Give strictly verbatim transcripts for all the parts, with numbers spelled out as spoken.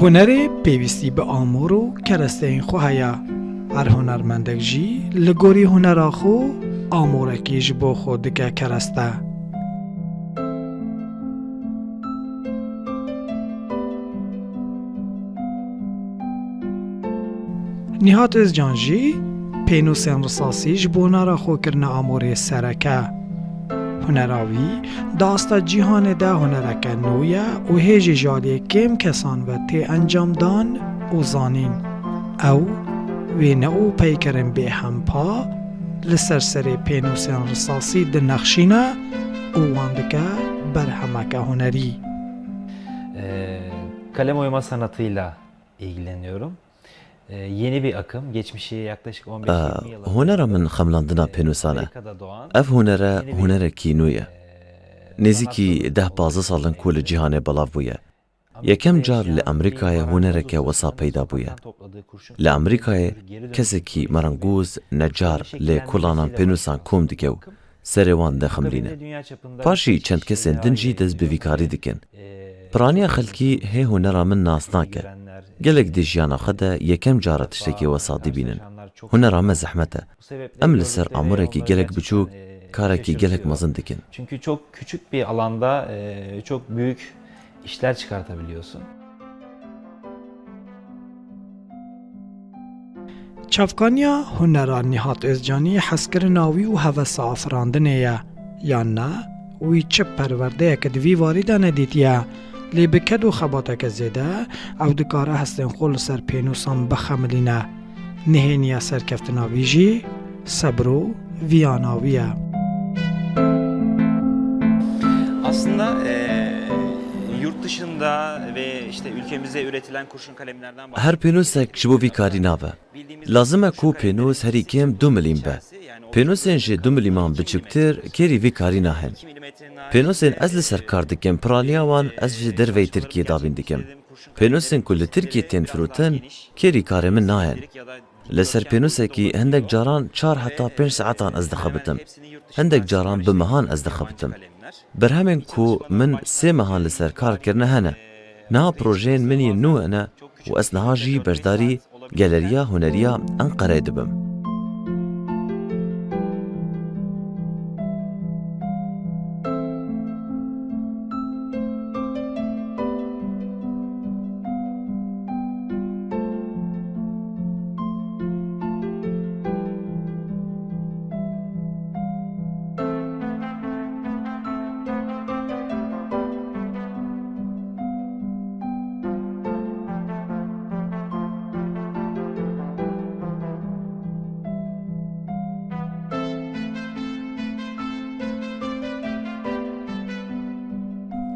Hunerê pêwîstî bi amûr û keresteyên xwe heye. Her hunermendek jî li gorî hunera xwe amorekî ji bo xwe dike kereste. Nîhat Ozcan jî pênûsên risasî ji bo hunera xwe kirine amûrê sereke. Hunera wî di asta cîhanê de hunereke nû ye û hê jî ji aliyê kêm kesan ve tê encamdan û zanîn. Ew wêne û peykerên bêhempa li ser serê pênûsên risasî dinexşîne û wan dike berhemeke hunerî. Ee, kalem oyma sanatıyla ilgileniyorum. Ee, yeni bir akım. Geçmişi yaklaşık on beş yirmi yıl önce Hunera min xemlandina pênûsan e. Amerika'da doğan Ev hunere yeni bir hunerekî nû ye. Ee, Nêzîkî sanatın deh pazdeh sal in ku li cîhanê belav bûye. Yekem car li Amerîkayê hunereke wisa peyda bûye. Li Amerîkayê kesekî merengûz, necar lê kulanan pênûsan kom dike û serê wan diximilîne. Paşî çend kesên din jî dest bi vî karî dikin. Piraniya xelkî hê hunera min nas nake. Gelek di jiyana xwe de yekem cara tiştekî wisa dibînin. Hunera me zehmet e. Em li ser amorekî gelek biçûk karekî gelek mezin dikin. Çünkü çok küçük bir alanda e, çok büyük işler çıkartabiliyorsun. Çavkaniya hunera Nîhat Ozcanî hezkirina wî û hevesa afirandinê ye. Yan na, wî çi perwerdeyeke di vî warî de nedîtiye, lê bi ked û xebateke zêde ew dikare hestên xwe li ser pênûsan bixemilîne. Nihêniya serkeftina wî jî sebr û viyana wî ye. Aslında e, yurt dışında ve işte ülkemizde üretilen kurşun kalemlerden bahsediyoruz. Her pênûsek ji bo vî karî nabe. Lazim e ku pênûs herî kêm du milîm be. Pênûsên ji du milîman biçûktir kêrî vî karî nahin. Pênûsên ez li ser kar dikim, piraniya wan ez ji derveyî Tirkiyê dabîn dikim. Pênûsên ku li Tirkiyê tên firotin, kêrî karê min nahin. Li ser pênûsekî hindek caran çar heta pênc saetan ez dixebitim. Hindek caran bi mehan ez dixebitim. Berhemên ku min sê mehan li ser kar kirine hene. Niha projeyên min yên nû hene û ez niha jî beşdarî Galeriya Huneriya Enqereyê dibim.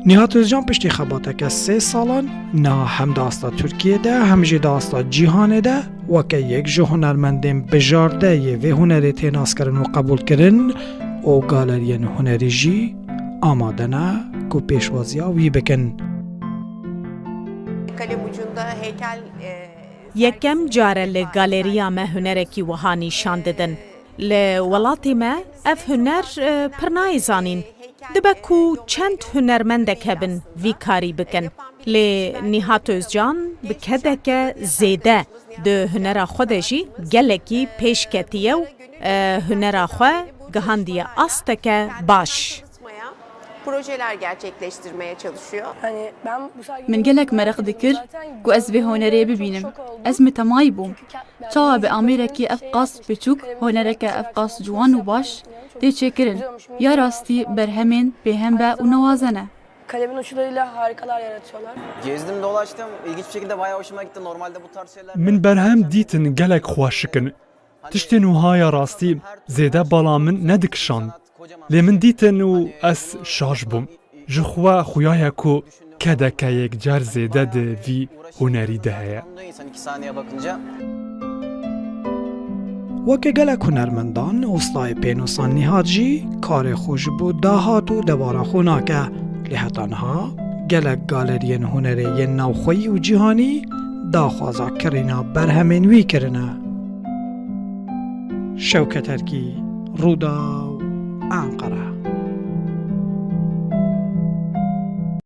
Nîhat Ozcan piştî xebateke sê salan niha hem di asta Tirkiyê de hem jî di asta cîhanê de weke yek ji hunermendên bijarde yê vê hunerê tê naskirin û qebûlkirin û galeriyên hunerî jî amade ne ku pêşwaziya wî bikin. Kalem ucunda heykel e, Yekem car e li galeriya me hunerekî wiha nîşan didin. Li welatê me ev huner e, pir nayê zanîn. Dibe ku çend hunermendek hebin vî karî bikin. Lê Nîhat Ozcan bi kedeke zêde di hunera xwe de jî gelekî pêş ketiye û e, hunera xwe gihandiye asteke baş. Projeler gerçekleştirmeye çalışıyor. Min gelek meraq dikir ku ez vê hunerê bibînim. Ez mitemayî bûm. Çawa bi amêrekî ev qas biçûk, hunereke ev qas ciwan û baş tê çêkirin? Ya rastî berhemên bêhembe û newaze ne. Kalemin uçlarıyla harikalar yaratıyorlar. Gezdim dolaştım. İlginç bir şekilde bayağı hoşuma gitti. Normalde bu tarz şeyler... Min berhem dîtin gelek xweşik in. Tiştên wiha ya rastî zêde bala min nedikişand. Lê min dîtin û ez şaş bûm. Ji xwe xuya ye ku kedeke yekcar zêde di vî hunerî de heye. İnsan iki saniye bakınca... Weke gelek hunermendan, ustayê pênûsan Nîhat jî karê xwe ji bo dahat û dewara xwe nake. Lê heta niha gelek galeriyên hunerê yên navxweyî û cîhanî daxwaza kirîna berhemên wî kirine. Şewket Erkî, Rûdaw,